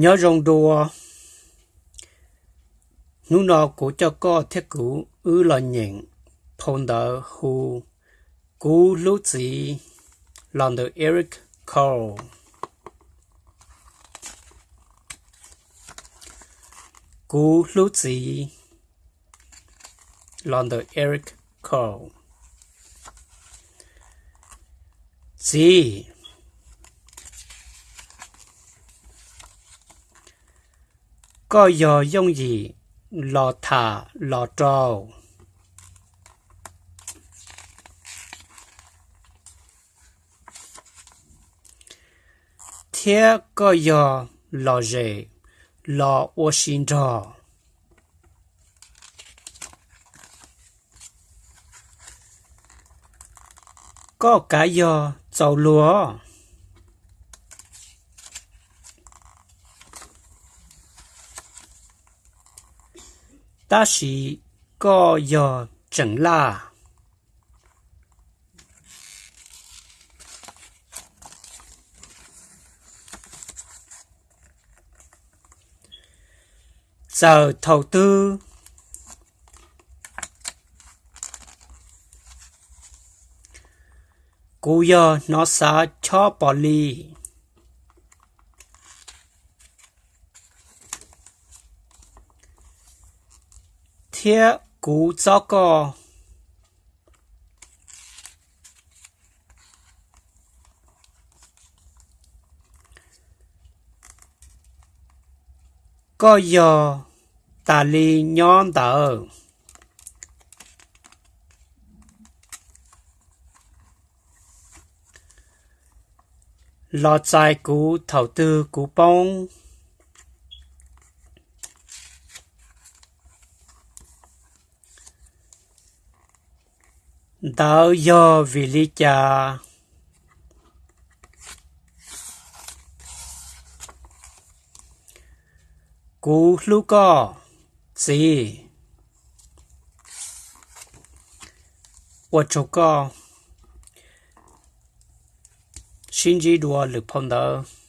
Nyob zoo dua, hnub no kuv coj koj thiab kuv wb los nyeem phau ntawv hu Kuv Hlub Txiv los ntawm Eric Carle. Kuv Hlub Txiv los ntawm Eric Carle. Txiv, koj yog yooj yim los tham los rau, thiab koj yog lom zem los ua si nrog. Koj kav yog txaus luag, tab sis koj yog tseem laj. Txawm thaum twg kuv yog hnov xav chob pos li, thiab kuv txob koj, koj yog tas li nyob ntawd. Los txais kuv thaum twg kuv poob. Ntawd yog vim li cas kuv hlub koj, txiv. Ua tsaug koj, sib ntsib dua lwm phau ntawv.